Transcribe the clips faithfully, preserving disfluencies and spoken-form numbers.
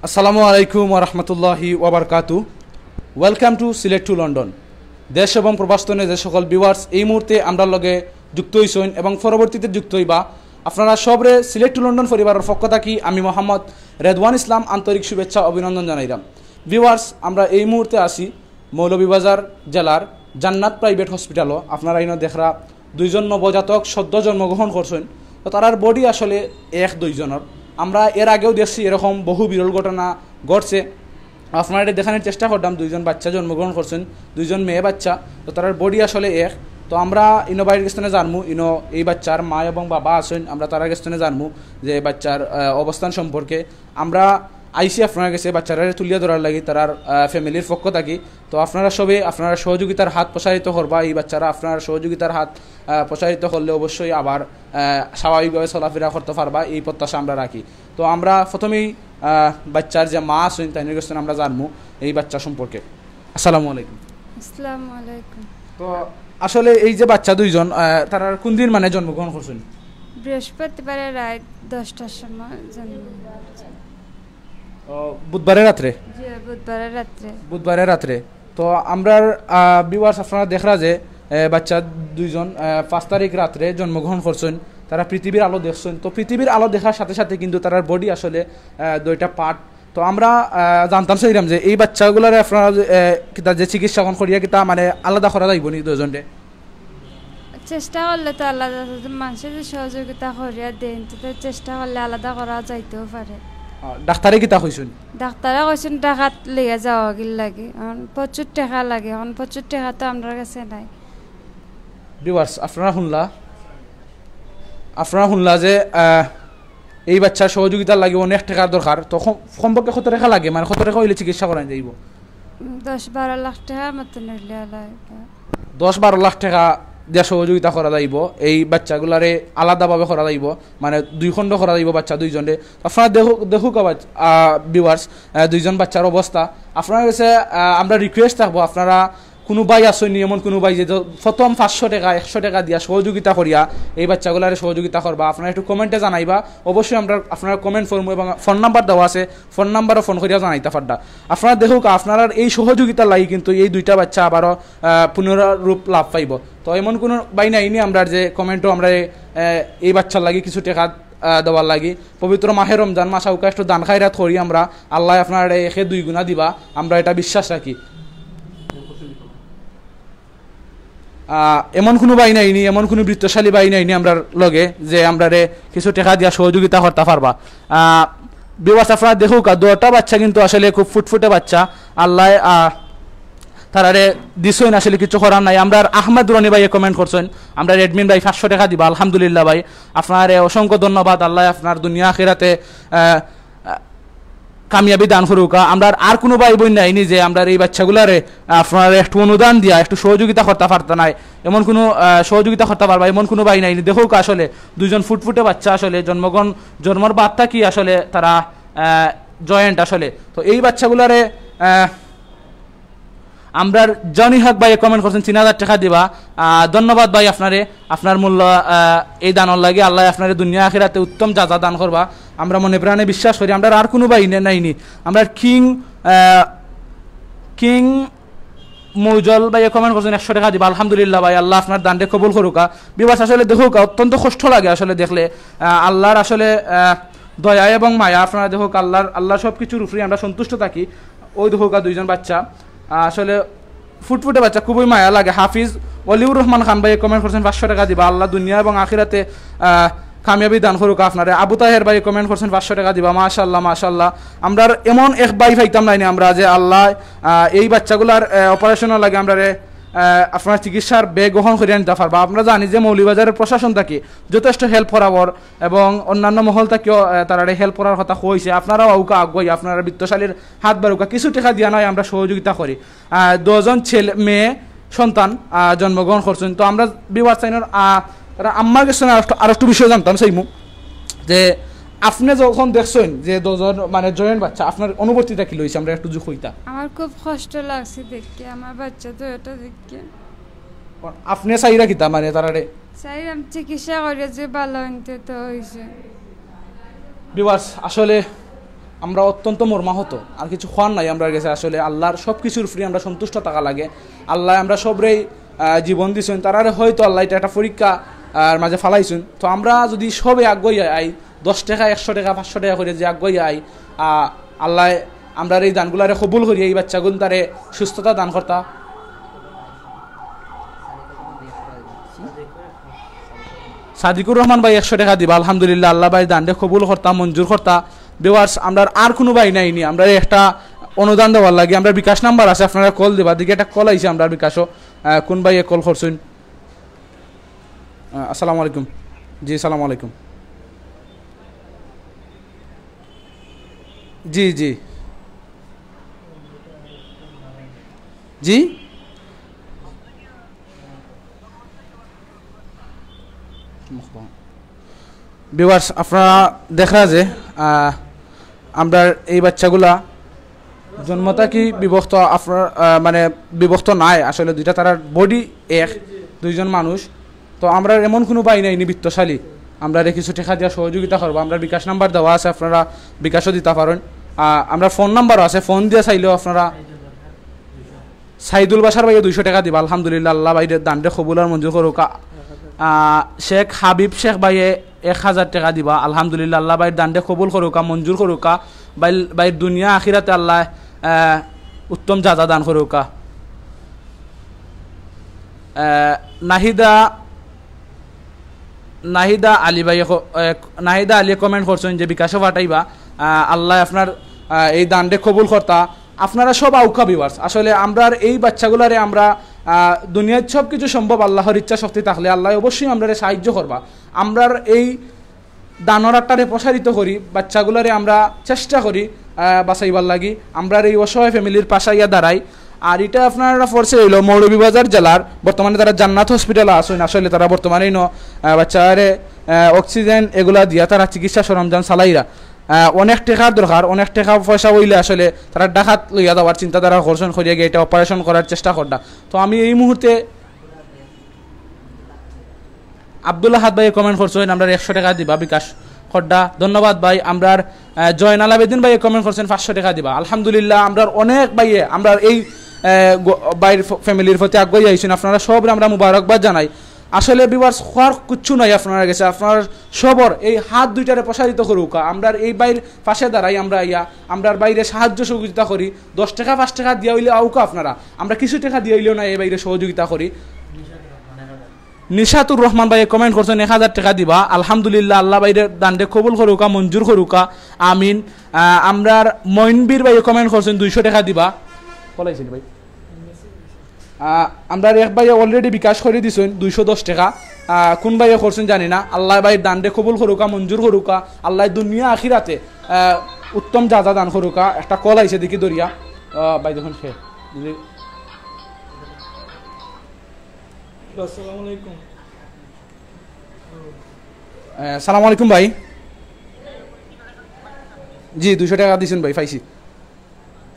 আসসালামু আলাইকুম ওয়া রাহমাতুল্লাহি ওয়া বারাকাতু। Welcome to Sylhet to London. দেশ এবং প্রবাসতনে যে সকল ভিউয়ার্স এই মুহূর্তে আমরার লগে যুক্ত হইছইন এবং পরবর্তীতে যুক্ত হইবা, আপনারা সবরে সিলেট টু লন্ডন পরিবারের পক্ষ থাকি আমি মোহাম্মদ রেদওয়ান ইসলাম আন্তরিক শুভেচ্ছা অভিনন্দন জানাইলাম। ভিউয়ার্স, আমরা এই মুহূর্তে আছি মৌলভীবাজার জেলার জান্নাত প্রাইভেট হসপিটালও। আপনারা ইনো দেখরা দুইজন নবজাতক সদ্য জন্মগ্রহণ করছইন, তো তারার বডি আসলে এক দুইজনের। আমরা এর আগেও দেখছি এরকম বহু বিরল ঘটনা ঘটছে। আপনারা এটা দেখানোর চেষ্টা করলাম, দুইজন বাচ্চা জন্মগ্রহণ করছেন, দুইজন মেয়ে বাচ্চা, তো তারার বডি আসলে এক। তো আমরা ইনো বাইরের কাছ থেকে জানমু, ইনো এই বাচ্চার মা এবং বাবা আছেন, আমরা তারার কাছ থেকে জানমু যে বাচ্চার আহ, অবস্থান সম্পর্কে। আমরা আইছি আপনার কাছে বাচ্চারা তুলিয়া ধরার লাগি তারার ফ্যামিলির পক্ষ থাকি। তো আপনারা সবে আপনারা সহযোগিতার হাত প্রসারিত করবা, এই বাচ্চারা আপনার সহযোগিতার হাত আহ, প্রসারিত করলে অবশ্যই আবার আহ, স্বাভাবিকভাবে চলাফেরা করতে পারবা, এই প্রত্যাশা আমরা রাখি। তো আমরা প্রথমেই আহ, বাচ্চার যে মা আছেন তাইনের কাছ থেকে আমরা জানমু এই বাচ্চা সম্পর্কে। আসসালামু আলাইকুম। আসসালামু আলাইকুম। তো আসলে এই যে বাচ্চা দুইজন আহ, তারা কোন দিন মানে জন্মগ্রহণ করছেন? বৃহস্পতিবারে রাত দশটার সময় জন্ম। ও, বুধবারে রাত্রে? জি, বুধবারে রাত্রে। বুধবারে রাত্রে। তো আমরার ভিউয়ার্স আপনারা দেখরা যে আহ, বাচ্চা দুইজন আহ, পাঁচ তারিখ রাত্রে জন্মগ্রহণ করছেন, তারা পৃথিবীর আলো দেখছেন। তো পৃথিবীর আলো দেখার সাথে সাথে কিন্তু তারার বডি আসলে আহ, দুইটা পার্ট। তো আমরা আহ, জানতাম চাইলাম যে এই বাচ্চাগুলারে আপনারা যে, আহ, কিতা যে চিকিৎসা এখন করিয়া কিতা মানে আলাদা করা যাইব নি দুজনরে? চেষ্টা করলে তো আলাদা, মানুষের যে সহযোগিতা করিয়া দেন তো চেষ্টা করলে আলাদা করা যাইতেও পারে। আহ, ডাক্তারে কিতা কইছেন? ডাক্তারে কইছেন ঢাকাত লইয়া যাওয়া গিল লাগে, এখন প্রচুর টাকা লাগে, এখন প্রচুর টাকা তো আমরার কাছে নাই। ভিউয়ার্স আপনারা শুনলা, আপনারা শুনলা যে আহ, এই বাচ্চার সহযোগিতার লাগি অনেক টাকার দরকার। তো কম- কমপক্ষে কত টাকা লাগে, মানে কত টাকা হইলে চিকিৎসা করা যাইব? উম, দশ বারো লাখ টাকার মতন হইলে আলাদা। দশ বারো লাখ টাকা দিয়া সহযোগিতা করা যাইব এই বাচ্চাগুলারে আলাদাভাবে করা যাইব, মানে দুই খণ্ড করা যাইব বাচ্চা দুইজনরে। আপনারা দেখুক দেখুক আবার ভিউয়ার্স দুইজন বাচ্চার অবস্থা। আপনার কাছে আহ, আমরা রিকোয়েস্ট থাকবো, আপনারা কোনো ভাই আছেন নি এমন কোনো ভাই যে দ- প্রথম পাঁচশো টাকা একশো টাকা দিয়া সহযোগিতা করিয়া এই বাচ্চাগুলারে সহযোগিতা করবা, আপনারা একটু কমেন্টে জানাইবা। অবশ্যই আমরা আপনারা কমেন্ট ফর্ম এবং ফোন নাম্বার দেওয়া আছে, ফোন নাম্বারও ফোন করিয়া জানাইতা পারবা। আপনারা দেখুক আপনারার এই সহযোগিতার লাগি কিন্তু এই দুইটা বাচ্চা আবারও আহ, পুনরুপ লাভ পাইব। তো এমন কোনো ভাই নাই নি আমরা যে কমেন্টও আমরা আহ, এই বাচ্চার লাগি কিছু টাকা আহ, দেওয়ার লাগি। পবিত্র মাহে রমজান মাস আউকা একটু দান খায়রাত করি আমরা, আল্লাহ আপনার একে দুই গুণা দিবা, আমরা এটা বিশ্বাস রাখি। আহ, এমন কোনো ভাই নাই নি, এমন কোনো বিত্তশালী ভাই নাই নি আমরার লগে যে আমরারে কিছু টাকা দিয়া সহযোগিতা করতে পারবা। ভিউয়ার্স আপনারা দেখুক দুইটা বাচ্চা কিন্তু আসলে খুব ফুটফুটে বাচ্চা, আল্লাহ আহ, তারারে দিছইন, আসলে কিছু করার নাই। আমরার আহমেদ রনি ভাইয়ে কমেন্ট করছেন, আমরার অ্যাডমিন ভাই পাঁচশো টাকা দিবা, আলহামদুলিল্লাহ ভাই, আপনারে অসংখ্য ধন্যবাদ। আল্লাহ আপনার দুনিয়া আখিরাতে আহ, আহ, কামিয়াবি দান করুকা। আমরার আর কোনো ভাই বোন নাই নি যে আমরার এই বাচ্চাগুলারে আপনারা একটু অনুদান দিয়া একটু সহযোগিতা করতে পারতা নাই, এমন কোনো আহ, সহযোগিতা করতে পারবা এমন কোনো ভাই নাই নি। দেখুক আসলে দুইজন ফুটফুটে বাচ্চা আসলে জন্মগ্রহণ জন্মর বাদ থাকি আসলে তারা জয়েন্ট আসলে। তো এই বাচ্চাগুলারে আহ, আমরার জনি হক ভাই কমেন্ট করছেন তিন হাজার টাকা দিবা। আহ, ধন্যবাদ ভাই আপনারে, আপনার মূল্য আহ, এই দানর লাগি। আল্লাহ আপনারে দুনিয়া আখিরাতে উত্তম যা যা দান করবা, আমরা মনে প্রাণে বিশ্বাস করি। আমরার আর কোনো ভাই নে- নাই নি, আমরার কিং আহ, কিং মৌজল ভাইয়ে কমেন্ট করছেন একশো টাকা দিবা, আলহামদুলিল্লাহ ভাই, আল্লাহ আপনার দানরে কবুল করুকা। ভিউয়ার্স আসলে দেখুকা অত্যন্ত কষ্ট লাগে আসলে দেখলে আহ, আল্লাহর আসলে আহ, দয়া এবং মায়া। আপনারা দেখুকা আল্লাহর আল্লাহ সব কিছুর উপরেই আমরা সন্তুষ্ট থাকি। ওই দেখুকা দুইজন বাচ্চা আহ, আসলে ফুটফুটে বাচ্চা, খুবই মায়া লাগে। হাফিজ অলিউর রহমান খান ভাই কমেন্ট করছেন পাঁচশো টাকা দিবা, আল্লাহ দুনিয়া এবং আখিরাতে আহ, কামিয়াবি দান করুকা আপনারে। আবু তাহের ভাই কমেন্ট করছেন পাঁচশো টাকা দিবা, মাশাল্লাহ মাশাল্লাহ। আমরার এমন এক ভাই পাইতাম নাইনি আমরা যে আল্লাহ আহ, এই বাচ্চাগুলার অপারেশনের লাগে আমরারে আহ, আপনার চিকিৎসার ব্যয় গ্রহণ করিয়া নিতা পারবা। আমরা জানি যে মৌলভীবাজারের প্রশাসন থাকি যথেষ্ট হেল্প করাবর এবং অন্যান্য মহল থাকিও আহ, তারারে হেল্প করার কথা কইছে। আপনারাও আউকা আগুয়াই, আপনারা বিত্তশালীর হাত বাড়ুকা, কিছু টাকা দিয়া নয় আমরা সহযোগিতা করি। আহ, দুজন ছেলে মেয়ে সন্তান আহ, জন্মগ্রহণ করছেন। তো আমরা ভিউয়ার্স চাইনর আহ, তারা আম্মার কাছে আরো একটু- আরো একটু বিষয়ে জানতাম চাইমু যে আপনি যখন দেখছেন যে দুজন মানে জয়েন্ট বাচ্চা, আপনার অনুভূতিটা কি লইছে, আমরা একটু যুগ হইতা। আমার খুব কষ্ট লাগছে দেখে, আমার বাচ্চা তো এটা দেখে। আপনি চাইরা কিতা মানে তারারে? চাইলাম চিকিৎসা করে যে ভালো আনতে তো হয়েছে। ভিউয়ার্স আসলে আমরা অত্যন্ত মর্মাহত। আর কিছু কওয়ার নাই আমরার গেছে। আসলে আল্লাহর সব কিছুর উপরে আমরা সন্তুষ্ট থাকা লাগে। আল্লায় আমরা সবরেই, আহ, জীবন দিছইন, তারারে হয়তো আল্লায় ইটা একটা পরীক্ষা, আহ, মাঝে ফালাইছইন। তো আমরা যুদি সবে আগুয়াই আই, দশ টেকা, একশো টেকা, পাঁচশো টেকা করি যে আগুয়াই আই, আহ, আল্লায় আমরার এই দানগুলারে কবুল করিয়া এই বাচ্চাগুন তারে সুস্থতা দান করতা। সাদিকুর রহমান ভাই একশো টেকা দিবা, আলহামদুলিল্লাহ, আল্লাহ ভাইর দানরে কবুল করতা, মঞ্জুর করতা। Viewers, আমরার আর কুনু ভাই নাইনি, আমরারে একটা অনুদান দেওয়ার লাগি আমরার বিকাশ নাম্বার আছে, আপনারা কল দিবা। দেখি একটা কল আইছে আমরার বিকাশো। আহ, কুন ভাইয়ে কল করছইন? আহ, আসসালামু আলাইকুম। জি, সালামু আলাইকুম। জি, জি। জি? Viewers, আপনারা দেখরা যে, আহ, আমরার এই বাচ্চাগুলা জন্ম থাকি বিভক্ত, আপনার, আহ, মানে, বিভক্ত নায়, আসলে দুইটা তারার body এক, দুইজন মানুষ। তো আমরার এমন কুনু ভাই নাইনি বিত্তশালী, আমরারে কিছু টেকা দিয়া সহযোগিতা করবা। আমরার বিকাশ নাম্বার দেওয়া আছে, আপনারা বিকাশও দিতা পারইন। আহ, আমরার ফোন নাম্বারও আছে, ফোন দিয়া চাইলেও আপনারা সাইদুল বাশার ভাইয়ে দুইশো টেকা দিবা, আলহামদুলিল্লাহ, আল্লাহ ভাইর দানরে কবুল আর মঞ্জুর করুকা। আহ, শেখ হাবিব শেখ ভাইয়ে এক হাজার টেকা দিবা, আলহামদুলিল্লাহ, আল্লাহ ভাইর দানরে কবুল করুকা, মঞ্জুর করুকা, ভাইর, ভাইর দুনিয়া আখিরাতে আল্লাহ, আহ, উত্তম জাযা দান করুকা। আহ, নাহিদা, নাহিদা আলী ভাইয়ে ক-, আহ, নাহিদা আলীয়ে comment করছইন যে বিকাশো পাঠাইবা, আহ, আল্লাহ আপনার, আহ, এই দানরে কবুল করতা। আপনারা সব আউকা viewers, আসলে আমরার এই বাচ্চাগুলারে আমরা, আহ, দুনিয়ার সব কিছু সম্ভব আল্লাহর ইচ্ছা শক্তি থাকলে আল্লাহ অবশ্যই আমরারে সাহায্য করবা। আমরার এই দানর আট্টারে প্রসারিত করি, বাচ্চাগুলারে আমরা চেষ্টা করি, আহ, বাঁচাইবার লাগি। আমরার এই অসহায় ফ্যামিলির পাশে আইয়া দাঁড়াই। আর ইটা আপনারা পড়ছে অইলো মৌলভীবাজার জেলার, বর্তমানে তারা জান্নাত হসপিটালো আছইন, আসলে তারা বর্তমানে ইনো, আহ, বাচ্চারে, আহ, অক্সিজেন এগুলা দিয়া তারা চিকিৎসা সরঞ্জাম চালাইরা। আহ, অনেক টেকার দরকার, অনেক টেকা পয়সা অইলে আসলে তারা ঢাকাত লইয়া যাওয়ার চিন্তাধারা করছইন, করিয়া গিয়া ইটা operation করার চেষ্টা কররা। তো আমি এই মুহূর্তে আব্দুল আহাদ ভাইয়ে comment করছইন, আমরার একশো টেকা দিবা বিকাশ কররা। ধন্যবাদ ভাই। আমরার, আহ, জয়নাল আবেদিন ভাইয়ে comment করছইন পাঁচশো টেকা দিবা। আলহামদুলিল্লাহ, আমরার অনেক ভাইয়ে, আমরার এই, আহ, গ-, ভাইর ফ-, ফ্যামিলির প্রতি আগুয়াই আইছইন, আপনারা সবরে আমরা মুবারকবাদ জানাই। আসলে viewers, কওয়ার কিচ্ছু নাই আপনারার গেছে। আপনারা সবর এই হাত দুইটারে প্রসারিত করুকা। আমরার এই ভাইর পাশে দাঁড়াই আমরা আইয়া, আমরার ভাইরে সাহায্য সহযোগিতা করি। দশ টেকা, পাঁচ টেকা দিয়া অইলে আউকা আপনারা, আমরা কিছু টেকা দিয়া অইলেও না এই ভাইরে সহযোগিতা করি। নিশাতুর রহমান ভাইয়ে comment করছইন এক হাজার টেকা দিবা। আলহামদুলিল্লাহ, আল্লাহ ভাইর দানরে কবুল করুকা, মঞ্জুর করুকা, আমিন। আহ, আমরার মইনবীর ভাইয়ে comment করছইন দুইশো টেকা দিবা। কল আইছে নি ভাই? আহ, আমরার এক ভাইয়ে already বিকাশ করি দিছইন দুইশো দশ টেকা। আহ, কুন ভাইয়ে করছইন জানি না। আল্লাহ ভাইর দানরে কবুল করুকা, মঞ্জুর করুকা, আল্লাহ দুনিয়া আখিরাতে, আহ, উত্তম জাযা দান করুকা। একটা কল আইছে দেখি ধরিয়া। আহ, ভাই দেখুন সে। আসসালামু আলাইকুম। আহ, সালামু আলাইকুম ভাই। জি, দুইশো টেকা দিছইন ভাই, পাইছি।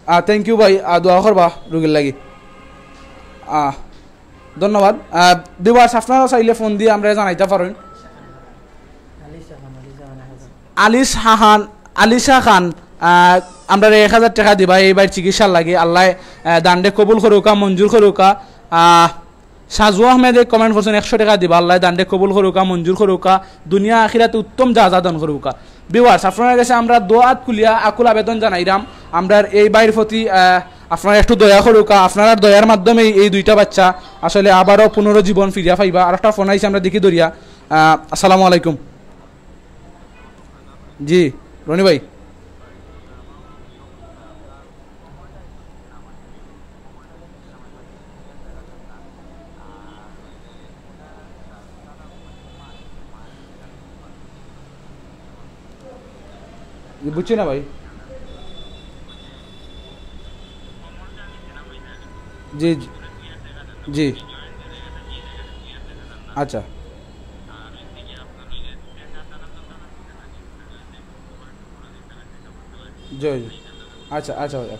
আহ, thank you ভাই, আহ, দোয়া করবা রুগীর লাগি। আহ, ধন্যবাদ। আহ, viewers, আপনারা চাইলে ফোন দিয়া আমরারে জানাইতা পারইন। আলিশা খান, আলিশা খান। আলিশা খান, আহ, আমরারে এক হাজার টেকা দিবা এই ভাইর চিকিৎসার লাগি। আল্লাহ, আহ, দানরে কবুল করুকা, মঞ্জুর করুকা। আহ, সাজু আহমেদে comment করছইন একশো টেকা দিবা, আল্লাহ দানরে কবুল করুকা, মঞ্জুর করুকা, দুনিয়া আখিরাতে উত্তম জাযা দান করুকা। Viewers, আপনারার গেছে আমরা দোয়া আত খুলিয়া আকুল আবেদন জানাইরাম, আমরার এই ভাইর প্রতি, আহ, আপনারা একটু দয়া করুকা, আপনারার দয়ার মাধ্যমে এই দুইটা বাচ্চা আসলে আবারও পুনরুজ্জীবন ফিরিয়া পাইবা। আর একটা ফোন আইছে, আমরা দেখি ধরিয়া। আহ, আসসালামু আলাইকুম। জি, রনি ভাই। জি, বুঝছি না ভাই। জি, জি। জি। আচ্ছা। জি, জি। আচ্ছা, আচ্ছা ভাইয়া।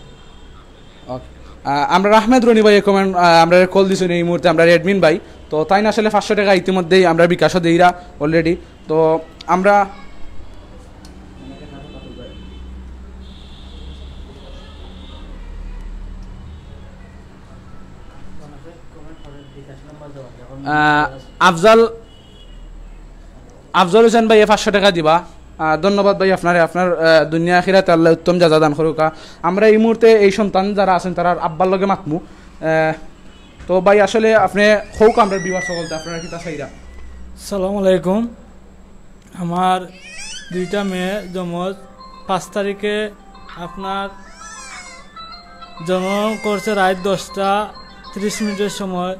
OK। আহ, আমরার আহমেদ রনি ভাইয়ে comment, আহ, আমরারে কল দিছইন এই মুহূর্তে, আমরার admin ভাই। তো তাইন আসলে পাঁচশো টেকা ইতিমধ্যেই আমরার বিকাশো দেইরা already। তো আমরা আহ, আফজাল আফজল হোসেন ভাইয়ে পাঁচশো টেকা দিবা। আহ, ধন্যবাদ ভাই আপনারে, আপনার, আহ, দুনিয়া আখিরাতে আল্লায় উত্তম জাযা দান করুকা। আমরা এই মুহূর্তে এই সন্তান যারা আছইন তারার আব্বার লগে মাতমু। আহ, তো ভাই আসলে আপনে কউকা আমরার viewers অকলরে আপনারা কিতা চাইরা? আসসালামু আলাইকুম। আমার দুইটা মেয়ে জমজ, পাঁচ তারিখে আপনার জন্ম করছে রাইত দশটা ত্রিশ মিনিটের সময়।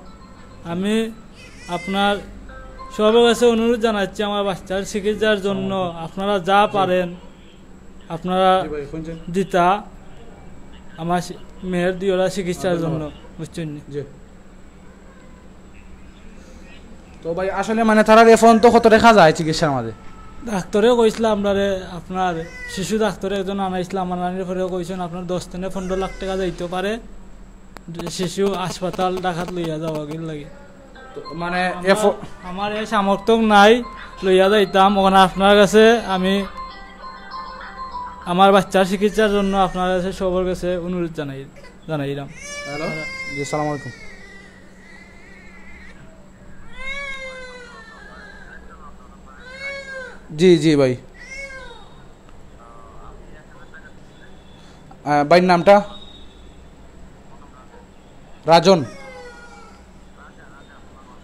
আমি আপনার সবার কাছে অনুরোধ জানাচ্ছি আমার বাচ্চার চিকিৎসার জন্য আপনারা যা পারেন আপনারা জি ভাই, কোন যে? দিতা আমার সি-, মেয়ের দিওরা চিকিৎসার ধন্যবাদ। জন্য, বুঝছেন নি? জি। তো ভাই আসলে মানে তারার এখন তো কত টেকা যায় চিকিৎসার মাঝে? ডাক্তরে কইছিলা আমরারে, আপনার শিশু ডাক্তরে একজন আনাইছিলা, আমার নানির পরে কইছেন আপনার দশ থেকে পনেরো লাখ টেকা যাইতে পারে শিশু হাসপাতাল ঢাকাত লইয়া যাওয়া গেল লাগে। তো মানে আমার, এফ- আমার এই সামর্থ্য নাই লইয়া যাইতাম, ওখানে আপনার কাছে আমি আমার বাচ্চার চিকিৎসার জন্য আপনার কাছে সবার কাছে অনুরোধ জানাই, জানাইলাম। হ্যালো, জি, সালাম আলাইকুম। জি, জি ভাই। আহ, ভাইর নামটা? রাজন।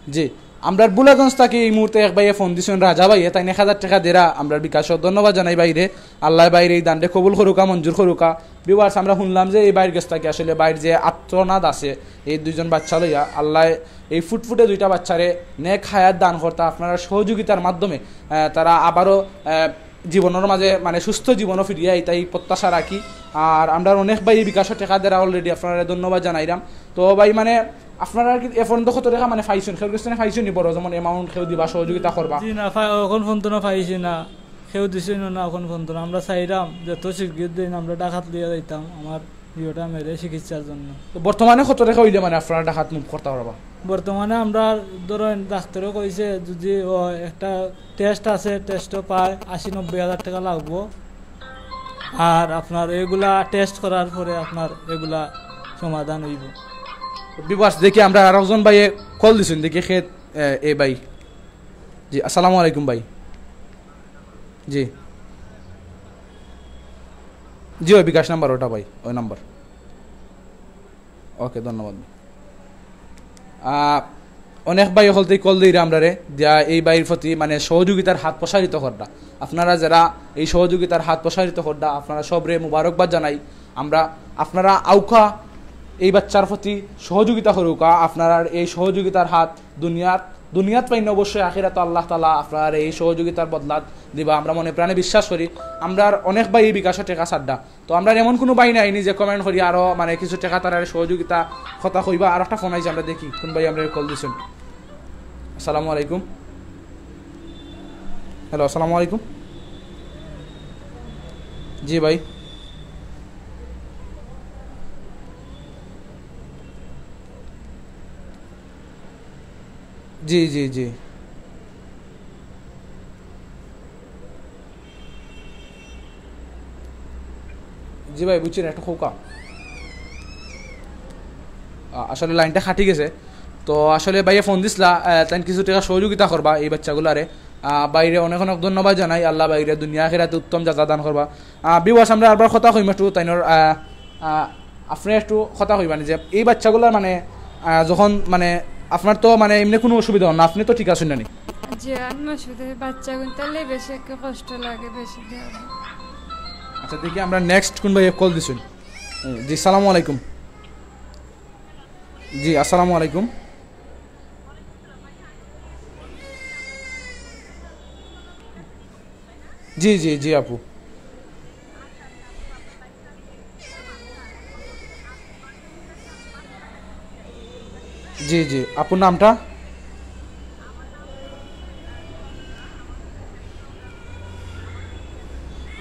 জি, আমরার বুলাগঞ্জ থাকি এই মুহূর্তে এক ভাইয়ে ফোন দিছইন, রাজা ভাইয়ে, তাইন এক হাজার টেকা দেরা আমরার বিকাশো। ধন্যবাদ জানাই ভাইরে, আল্লায় ভাইর এই দানরে কবুল করুকা, মঞ্জুর করুকা। Viewers, আমরা হুনলাম যে এই ভাইর গেছ থাকি আসলে ভাইর যে আর্তনাদ আছে, এই দুইজন বাচ্চা লইয়া আল্লায় এই ফুটফুটে দুইটা বাচ্চারে নেক হায়াত দান করতা, আপনারা সহযোগিতার মাধ্যমে, আহ, তারা আবারও, আহ, জীবনর মাঝে মানে সুস্থ জীবনও ফিরিয়া আইতা এই প্রত্যাশা রাখি। আর আমরার অনেক ভাইয়ে বিকাশো টেকা দেরা already, আপনারারে ধন্যবাদ জানাইরাম। তো ভাই মানে আপনারা কি এ পর্যন্ত কত টেকা মানে পাইছইন, কেউর গেছ থাকি পাইছইন নি বড় যেমন amount কেউ দিবা সহযোগিতা করবা? জি না, পাই-, অখন পর্যন্ত পাইছি না, কেউ দিছইন না অখন পর্যন্ত। আমরা চাইরাম যত শীঘ্র দিন আমরা ঢাকাত লইয়া যাইতাম আমার ইয়েটা মেরে চিকিৎসার জন্য। তো বর্তমানে কত টেকা অইলে মানে আপনারা ঢাকাত move করতা পারবা? বর্তমানে আমরা ধরেন ডাক্তরে কইছে যদি ও একটা test আছে, test-ও প্রায় আশি নব্বই হাজার টেকা লাগবো। আর আপনার এগুলা test করার পরে আপনার এগুলা সমাধান অইবো। Viewers, দেখি আমরা আরো একজন ভাইয়ে call দিছইন, দেখি খে, এ, এ ভাই। জি, আসসালামু আলাইকুম ভাই। জি। জি, ওই বিকাশ নাম্বার ওটা ভাই, ওই নাম্বার। OK, ধন্যবাদ। আহ, অনেক ভাই অকলতেই call দিরা আমরারে, দিয়া এই ভাইর প্রতি মানে সহযোগিতার হাত প্রসারিত কররা। আপনারা যারা এই সহযোগিতার হাত প্রসারিত কররা, আপনারা সবরে মুবারকবাদ জানাই। আমরা, আপনারা আউক্কা এই বাচ্চার প্রতি সহযোগিতা করুক্কা, আপনারার এই সহযোগিতার হাত দুনিয়াত, দুনিয়াত পাইন না, অবশ্যই আখিরাতো আল্লাহ তাআলা আপনারার এই সহযোগিতার বদলা দিবা। আমরা মনে প্রাণে বিশ্বাস করি। আমরার অনেক ভাই এই বিকাশো টেকা ছাড়রা, তো আমরার এমন কুনু ভাই নাই নি যে comment করি আরো মানে কিছু টেকা তারারে সহযোগিতা কথা কইবা। আর একটা ফোন আইছে, আমরা দেখি কোন ভাই আমরারে call দিছইন। আসসালামু আলাইকুম। হ্যালো, আসসালামু আলাইকুম। জি ভাই। জি, জি, জি। জি ভাই, বুঝছি না, একটু খোকা। আ-, আসলে লাইনটা কাটি গেছে। তো আসলে ভাইয়ে ফোন দিছলা, আহ, তাইন কিছু টেকা সহযোগিতা করবা এই বাচ্চাগুলারে। আহ, ভাইরে অনেক অনেক ধন্যবাদ জানাই। আল্লাহ ভাইরে দুনিয়া আখিরাতে উত্তম জাযা দান করবা। আহ, viewers, আমরা আরবার কথা কইমু একটু তাইনর, আহ, আহ, আপনে একটু কথা কইবা নি যে এই বাচ্চাগুলার মানে, আহ, যখন মানে আপনার তো মানে এমনি কুনু অসুবিধা অর না, আপনে তো ঠিক আছইন না নি? জি, আমি অসুবিধা, বাচ্চাগুন তাইলে বেশি একটু কষ্ট লাগে, বেশি দেওয়া হয়। আচ্ছা, দেখি আমরা next কোন ভাই call দিছইন। জি, সালামু আলাইকুম। জি, আসসালামু আলাইকুম। জি, জি, জি, আপু। জি, জি, আপুর নামটা?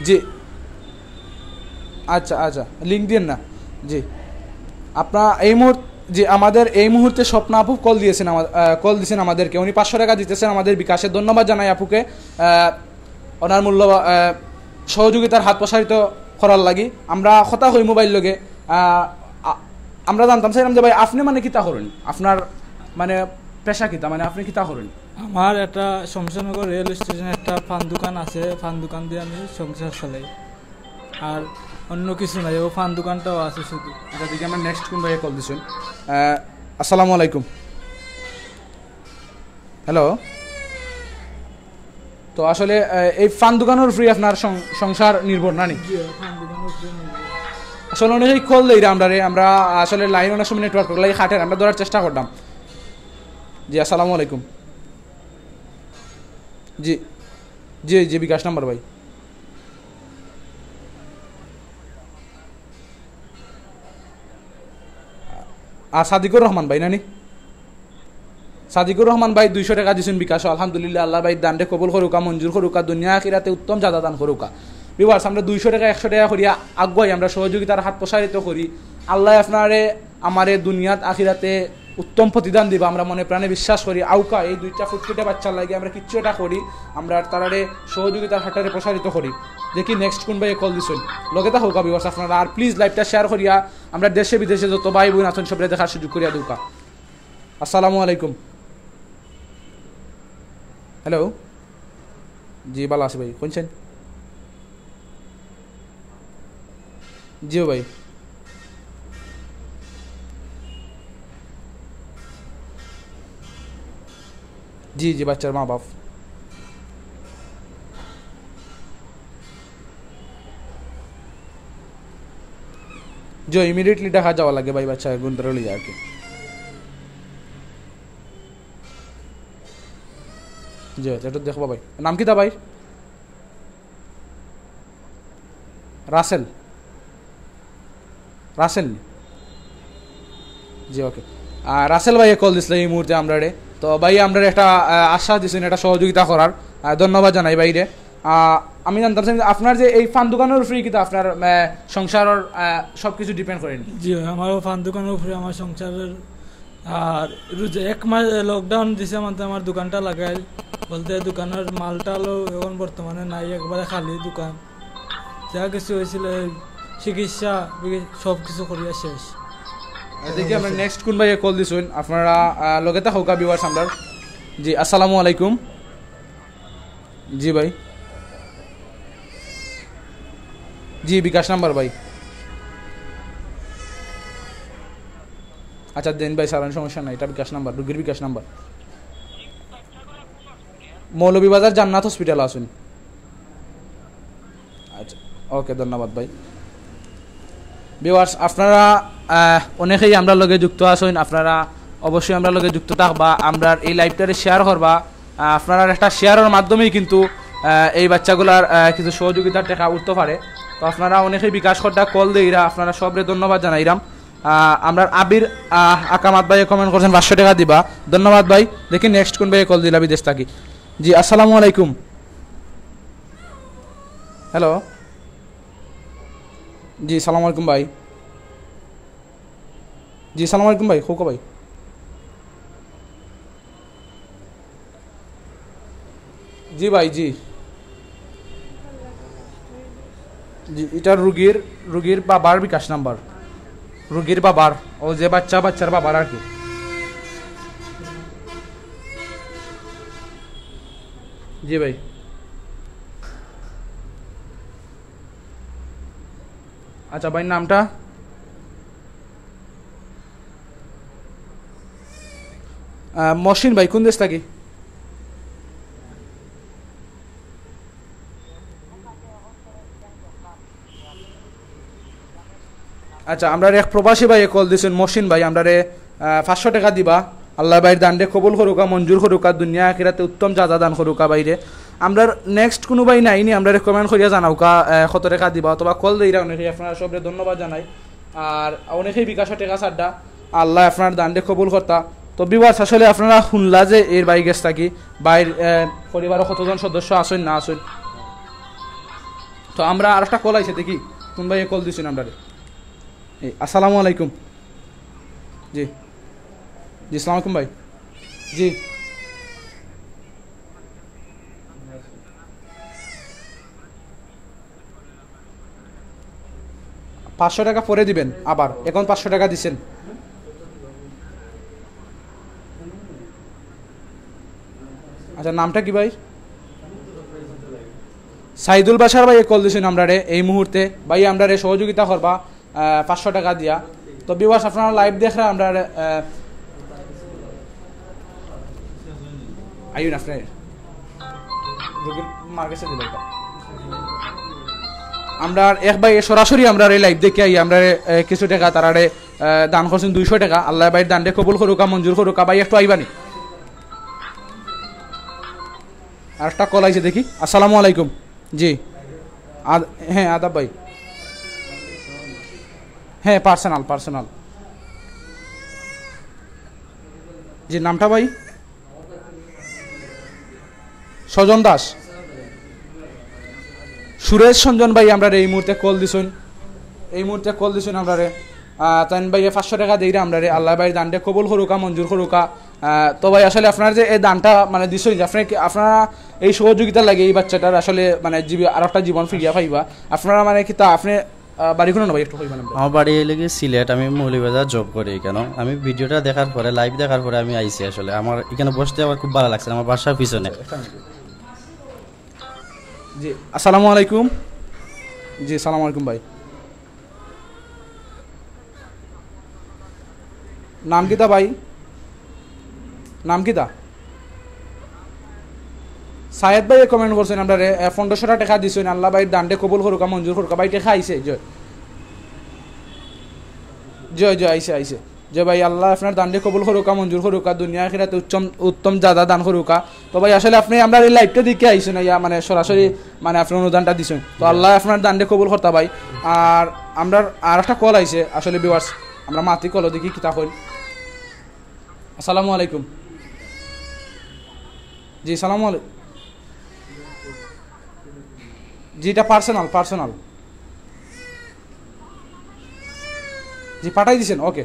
জি। আচ্ছা, আচ্ছা, link দিয়েন না। জি। আপনার এই মুহূর্ত-, জি, আমাদের এই মুহূর্তে স্বপ্না আপু call দিয়েছেন আমা-, আহ, call দিয়েছেন আমাদেরকে। উনি পাঁচশো টাকা দিতেছেন আমাদের বিকাশে। ধন্যবাদ জানাই আপুকে। আহ, ওনার মূল্য, আহ, সহযোগিতার হাত প্রসারিত করার লাগি। আমরা কথা কইমু ভাইর লগে। আহ, আ-, আমরা জানতাম চাইলাম যে ভাই, আপনে মানে কিতা করইন? আপনার, মানে, পেশা কিতা, মানে, আপনি কিতা করেন? আমার একটা শমশেরনগর রেল স্টেশনে একটা পান দোকান আছে, পান দোকান দিয়া আমি সংসার চালাই, আর অন্য কিছু নাই, ও পান দোকানটাও আছে শুধু। আচ্ছা, দেখি আমরা নেক্সট কোন ভাইয়ে কল দিছেন। আহ, আসসালামু আলাইকুম। হ্যালো। তো আসলে, আহ, এই পান দোকানর উপরে আপনার সং-, সংসার নির্ভর না নি? জি, পান দোকানর উপরে নির্ভর। আসলে অনেকেই কল দেইরা আমরারে, আমরা আসলে লাইন অনেক সময় নেটওয়ার্ক লাগে কাটের, আমরা ধরার চেষ্টা করতাম। জি, আসসালামু আলাইকুম। জি, জি, জি, বিকাশ নাম্বার ভাই। আর সাদিকুর রহমান ভাই নানি? সাদিকুর রহমান ভাই দুইশো টাকা দিছেন বিকাশো, আলহামদুলিল্লাহ, আল্লাহ ভাই দানরে কবুল করুকা, মঞ্জুর করুকা, দুনিয়া আখিরাতে উত্তম জাযা দান করুকা। ভিউয়ার্স, আমরা দুইশো টাকা, একশো টাকা করিয়া আগুয়াই, আমরা সহযোগিতার হাত প্রসারিত করি। আল্লাহ আপনারে আমারে দুনিয়াত আখিরাতে উত্তম প্রতিদান দিবা, আমরা মনে প্রাণে বিশ্বাস করি। আউকা এই দুইটা ফুটফুটে বাচ্চার লাগি আমরা কিচ্ছু একটা করি, আমরা তারারে সহযোগিতার হাতরে প্রসারিত করি। দেখি নেক্সট কোন ভাইয়ে কল দিছেন, লগে থাকউকা ভিউয়ার্স আপনারা। আর প্লিজ লাইভটা শেয়ার করিয়া আমরা দেশে বিদেশে যত ভাই বোন আছেন সবরে দেখার সুযোগ করিয়া দেউকা। আসসালামু আলাইকুম। হ্যালো। জি, ভালা আছি ভাই, কইছেন? জি ভাই। জি, জি, বাচ্চার মা বাপ। জি, ইমিডিয়েটলি ঢাকা যাওয়া লাগে ভাই, বাচ্চা গুনতারে লইয়া আর কি। জি, এটা দেখবা ভাই। নাম কিতা ভাই? রাসেল। রাসেল নি? জি, ওকে। আহ, রাসেল ভাইয়ে কল দিছিল এই মুহূর্তে আমরারে। তো ভাই, আমরারে একটা, আহ, আশ্বাস দিছেন, একটা সহযোগিতা করার। আহ, ধন্যবাদ জানাই ভাইরে। আহ, আমি জানতাম চাই আপনার যে এই পান দোকানর উপরে কিতা আপনার, আহ, সংসারর, আহ, সবকিছু ডিপেন্ড করে নি? জি, আমার পান দোকানর উপরে আমার সংসারর। আর রোজা এক মাস লকডাউন দিছে, মানে আমার দোকানটা লাগাইল, বলতে দোকানর মাল টালও এখন বর্তমানে নাই, একবারে খালি দোকান। যা কিছু হয়েছিল, এই চিকিৎসা বিকি-, সব কিছু করিয়া শেষ। আর দেখি আমরা নেক্সট কোন ভাইয়ে কল দিছইন, আপনারা, আহ, লগে থাকউকা ভিউয়ার্স আমরার। জি, আসসালামু আলাইকুম। জি ভাই। জি, বিকাশ নাম্বার ভাই। আচ্ছা, দেন ভাই, সারান, সমস্যা নাই, এটা বিকাশ নাম্বার, রুগীর বিকাশ নাম্বার। মৌলভীবাজার জান্নাত হসপিটাল আছইন। আচ্ছা, ওকে, ধন্যবাদ ভাই। ভিউয়ার্স, আপনারা, আহ, অনেকেই আমরার লগে যুক্ত আছইন, আপনারা অবশ্যই আমরার লগে যুক্ত থাকবা, আমরার এই লাইভটারে শেয়ার করবা। আহ, আপনারার একটা শেয়ারর মাধ্যমেই কিন্তু, আহ, এই বাচ্চাগুলার, আহ, কিছু সহযোগিতার টেকা উঠতে পারে। তো আপনারা অনেকেই বিকাশ করতা কল দেইরা, আপনারা সবরে ধন্যবাদ জানাইরাম। আহ, আমরার আবির, আহ, আকামাত ভাইয়ে কমেন্ট করছেন পাঁচশো টাকা দিবা, ধন্যবাদ ভাই। দেখি নেক্সট কোন ভাইয়ে কল দিলা বিদেশ থাকি। জি, আসসালামু আলাইকুম। হ্যালো। জি, সালাম আলাইকুম ভাই। জি, সালাম আলাইকুম ভাই, কউকা ভাই। জি ভাই, জি। জি, এটা রুগীর, রুগীর বাবার বিকাশ নাম্বার। রুগীর বাবার, ও যে বাচ্চা, বাচ্চার বাবার আর কি। জি ভাই। আচ্ছা ভাই, নামটা? আহ, মহসিন ভাই, কোন দেশ থাকি? আচ্ছা, আমরার এক প্রবাসী ভাইয়ে কল দিছেন, মহসিন ভাই, আমরারে, আহ, পাঁচশো টাকা দিবা। আল্লাহ ভাইর দানরে কবুল করুকা, মঞ্জুর করুকা, দুনিয়া আখিরাতে উত্তম জাযা দান করুকা ভাইরে। আমরার নেক্সট কোনো ভাই নাই নি, আমরারে কমেন্ট করিয়া জানাউকা, আহ, কত টাকা দিবা, অথবা কল দেইরা অনেকেই, আপনারা সবরে ধন্যবাদ জানাই। আর অনেকেই বিকাশো টাকা ছাড়রা, আল্লাহ আপনার দানরে কবুল করতা। তো ভিউয়ার্স, আসলে আপনারা শুনলা যে এর ভাই গেছ থাকি, ভাইর, আহ, পরিবারো কতজন সদস্য আছইন না আছইন। তো আমরা আরেকটা কল আইছে, দেখি কোন ভাইয়ে কল দিছেন আমরারে। এই, আসসালামু আলাইকুম। জি, জি, আসসালামু আলাইকুম ভাই। জি, পাঁচশো টাকা পরে দিবেন আবার, এখন পাঁচশো টাকা দিছেন। আচ্ছা, নামটা কি ভাই? সাইদুল বাশার ভাই কল দিছইন আমরারে এই মুহূর্তে। ভাই, আমরারে সহযোগিতা করবা, আহ, পাঁচশো টাকা দিয়া। তো ভিউয়ার্স, আপনারা লাইভ দেখরা আমরারে, আহ, আইন আপনার রোগীর মার কাছে দিল এটা। আমরা এক ভাই সরাসরি আমরারে লাইভ দেখি আই, আমরারে, আহ, কিছু টাকা তারারে, আহ, দান করছইন দুইশো টাকা। আল্লাহ ভাইর দানরে কবুল করুকা, মঞ্জুর করুকা। ভাই, একটু আইবানি। আর একটা কল আইছে, দেখি। আসসালামু আলাইকুম। জি। আদ-, হ্যাঁ, আদাব ভাই। হ্যাঁ, পার্সোনাল, পার্সোনাল। জি, নামটা ভাই? স্বজন দাস। সুরেশ সঞ্জন ভাই আমরারে এই মুহূর্তে কল দিছইন, এই মুহূর্তে কল দিছইন আমরারে। আহ, তাইন ভাই পাঁচশো টাকা দেইরা আমরারে। আল্লাহ ভাইর দানরে কবুল করুকা, মঞ্জুর করুকা। আহ, তো ভাই, আসলে আপনার যে এই দানটা মানে দিছইন, যে আপনি কি, আপনারা এই সহযোগিতা লাগে এই বাচ্চাটার আসলে মানে জীবি-, আর একটা জীবন ফিরিয়া পাইবা। আপনারা মানে কি তা আপনি, আহ, বাড়ি কোনো না ভাই, একটু কইবেন আপনি? আমার বাড়ি হইলে কি সিলেট, আমি মৌলভীবাজার জব করি এখানে। আমি ভিডিওটা দেখার পরে, লাইভ দেখার পরে আমি আইছি আসলে। আমার এখানে বসতে আমার খুব ভালো লাগছে, আমার বাসার পিছনে। জি, আসসালামু আলাইকুম। জি, সালাম আলাইকুম ভাই। নাম কিতা ভাই? নাম কিতা? সায়েদ ভাই কমেন্ট করছইন আমরারে, এ, পনেরোশো টাকা দিছইন, আল্লাহ ভাইর দানরে কবুল করুকা, মঞ্জুর করুকা। ভাই, টাকা আইছে? জয়। জয়, জয়, আইছে, আইছে। যে ভাই, আল্লাহ আপনার দানরে কবুল করুকা, মঞ্জুর করুকা, দুনিয়া আখিরাতে উত্তম, উত্তম জাযা দান করুকা। তো ভাই, আসলে আপনি আমরার এই লাইভটা দেখি আইছইন, ইয়া, মানে, সরাসরি, মানে, আপনি অনুদানটা দিছইন। তো আল্লাহ আপনার দানরে কবুল করতা ভাই। আর আমরার আর একটা কল আইছে, আসলে ভিউয়ার্স, আমরা মাতি কল দেখি কিতা কইন। আসসালামু আলাইকুম। জি, সালামু আলাইকুম। জি, এটা পার্সোনাল, পার্সোনাল। জি, পাঠাই দিছেন, ওকে।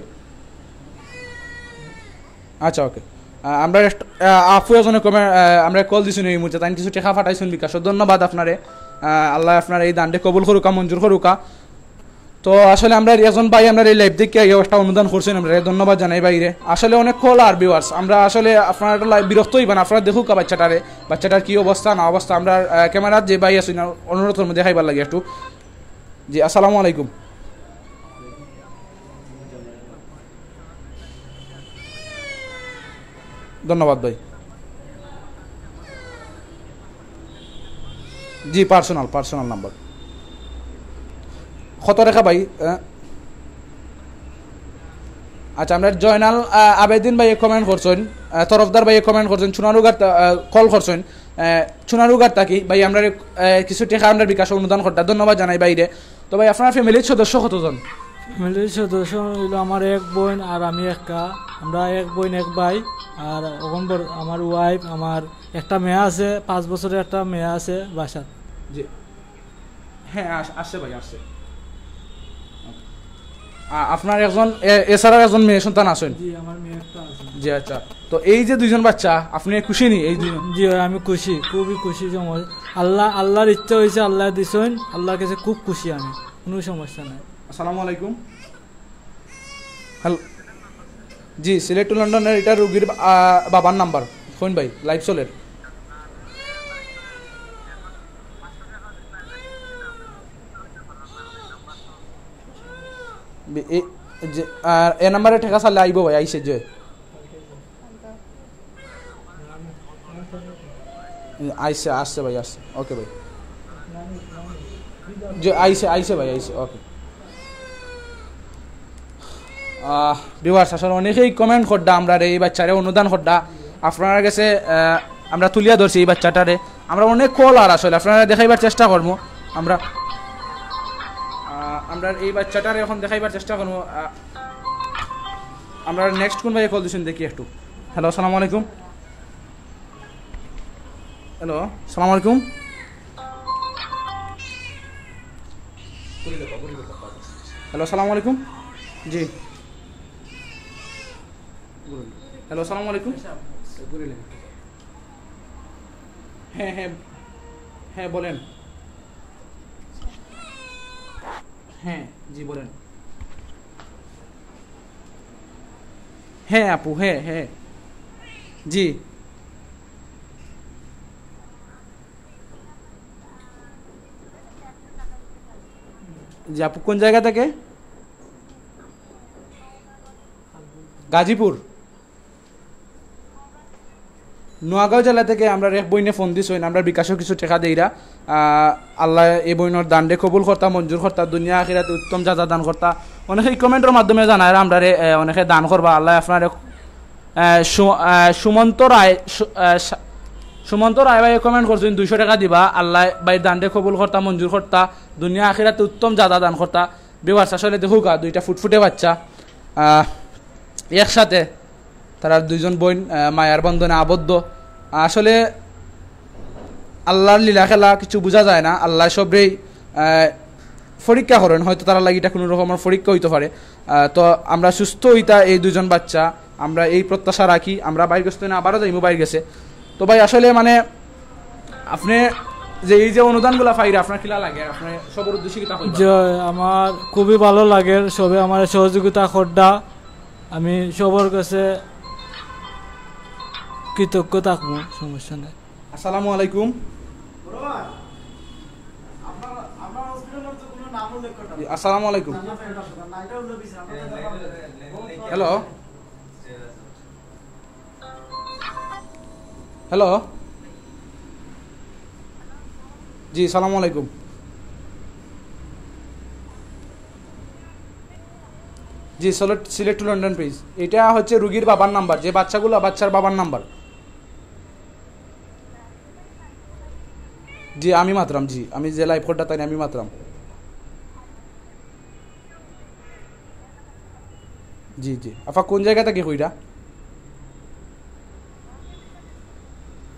আচ্ছা, ওকে। আহ, আমরা একটা, আহ, আপু এজনে কমে, আহ, আমরা কল দিছইন এই মুহূর্তে, তাইন কিছু টাকা পাঠাইছইন বিকাশো। ধন্যবাদ আপনারে। আহ, আল্লাহ আপনার এই দানরে কবুল করুকা, মঞ্জুর করুকা। তো আসলে আমরা একজন ভাই, আমরা এই লাইভ দেখি আইয়া একটা অনুদান করছইন, আমরা ধন্যবাদ জানাই ভাইরে। আসলে অনেক কল আর ভিউয়ার্স, আমরা আসলে আপনারা একটা লাইভ বিরক্ত হইবেন, আপনারা দেখুকা বাচ্চাটারে, বাচ্চাটার কি অবস্থা না অবস্থা। আমরা, আহ, ক্যামেরার যে ভাই আছইন, অনুরোধ করবো দেখাইবার লাগি একটু। জি, আসসালামু আলাইকুম। ধন্যবাদ ভাই। জি, পার্সোনাল, পার্সোনাল নাম্বার। কত রেখা ভাই? আহ, আচ্ছা, আমরা জয়নাল, আহ, আবেদিন ভাই কমেন্ট করছইন, আহ, তরফদার ভাই কমেন্ট করছইন, সোনারুঘাট, আহ, কল করছইন, আহ, সোনারুঘাট থাকি ভাই, আমরা, আহ, কিছু টাকা আমরা বিকাশ অনুদান করতা, ধন্যবাদ জানাই ভাইরে। তো ভাই, আপনার ফ্যামিলির সদস্য কতজন? ফ্যামিলির সদস্য হইলো আমার এক বোন আর আমি একা। আমরা এক বোন এক ভাই। আর অখন বর-, আমার ওয়াইফ, আমার একটা মেয়ে আছে, পাঁচ বছরের একটা মেয়ে আছে বাসাত। জি। হ্যাঁ, আস-, আসছে ভাই, আসছে। আ-, আপনার একজন, এ-, এছাড়াও একজন মেয়ে সন্তান আছইন? জি, আমার মেয়ে একটা আছে। জি, আচ্ছা। তো এই যে দুইজন বাচ্চা, আপনি খুশি নি এই দুইজন? জি ভাই, আমি খুশি, খুবই খুশি। সময় আল্লাহ, আল্লাহর ইচ্ছা হইছে, আল্লাহ দিছইন, আল্লাহর কাছে খুব খুশি আমি, কোনো সমস্যা নাই। আসসালামু আলাইকুম। হ্যালো, জি, সিলেট টু লন্ডনের এটা রুগীর, আহ, বাবার নাম্বার। ফোন ভাই, লাইভ চলের। বি-, এ, যে, আর এ নাম্বারে টাকা চাইলে আইবো ভাই, আইছে যে। আইছে, আসছে ভাই, আসছে। ওকে ভাই। যে আইছে, আইছে ভাই, আইছে। ওকে। আহ, ভিউয়ার্স, আসলে অনেকেই কমেন্ট করডা, আমরারে এই বাচ্চারে অনুদান করডা। আপনার কাছে, আহ, আমরা তুলিয়া ধরছি এই বাচ্চাটারে। আমরা অনেক কল আর আসলে আপনারা দেখাইবার চেষ্টা করবো। আমরা, আহ, আমরা এই বাচ্চাটারে এখন দেখাইবার চেষ্টা করবো। আহ, আমরা নেক্সট কোন ভাইয়ে কল দিছেন দেখি একটু। হ্যালো, আসসালামু আলাইকুম। হ্যালো, আসসালামু আলাইকুম। হ্যালো, আসসালামু আলাইকুম। জি। হ্যালো, আসসালামু আলাইকুম। হ্যাঁ, হ্যাঁ, হ্যাঁ, বলেন। হ্যাঁ, জি, বলেন। হ্যাঁ আপু, হ্যাঁ, হ্যাঁ। জি। জি আপু, কোন জায়গা থেকে? গাজীপুর। নোয়াগাঁও জেলা থেকে আমরার এক বইনে ফোন দিছইন, আমরার বিকাশো কিছু টেকা দেইরা। আহ, আল্লায় এই বইনর দানরে কবুল করতা, মঞ্জুর করতা, দুনিয়া আখিরাতে উত্তম জাযা দান করতা। অনেকে কমেন্টর মাধ্যমে জানাইরা আমরারে, আহ, অনেকে দান করবা। আল্লায় আপনারে, আহ, সু-, আহ, সুমন্ত রায়, সু-, আহ, সা-, সুমন্ত রায় ভাইয়ে কমেন্ট করছইন, দুইশো টেকা দিবা। আল্লায় ভাইর দানরে কবুল করতা, মঞ্জুর করতা, দুনিয়া আখিরাতে উত্তম জাযা দান করতা। ভিউয়ার্স, আসলে দেখউক্কা, দুইটা ফুটফুটে বাচ্চা, আহ, একসাথে তারার দুইজন বইন, আহ, মায়ার বন্ধনে আবদ্ধ। আসলে আল্লার লীলা খেলা, কিছু বুঝা যায় না। আল্লায় সবরেই, আহ, পরীক্ষা করইন, হয়তো তারার লাগি ইটা কুনু রকমর পরীক্ষা অইতো পারে। আহ, তো আমরা সুস্থ অইতা এই দুইজন বাচ্চা, আমরা এই প্রত্যাশা রাখি। আমরা ভাইর গেছ থনে আবারও যাইমু ভাইর গেছে। তো ভাই, আসলে মানে আপনে যে এই যে অনুদানগুলা পাইরা, আপনার কিলা লাগে? আপনে সবর উদ্দেশ্যে কিতা কইবা? জি, আমার খুবই ভালো লাগে, সবে আমারে সহযোগিতা কররা, আমি সবর কাছে কৃতজ্ঞ থাকমু, সমস্যা নাই। আসসালামু আলাইকুম। জি, আসসালামু আলাইকুম। হ্যালো। হ্যালো। জি, সালামু আলাইকুম। জি, সিলেট, সিলেট টু লন্ডন পেজ। এটা হচ্ছে রুগীর বাবার নাম্বার, যে বাচ্চাগুলা, বাচ্চার বাবার নাম্বার। জি, আমি মাতরাম, জি, আমি যে লাইভ কররা তাইন আমি মাতরাম। জি, জি। আপা, কোন জায়গা থাকি কইরা?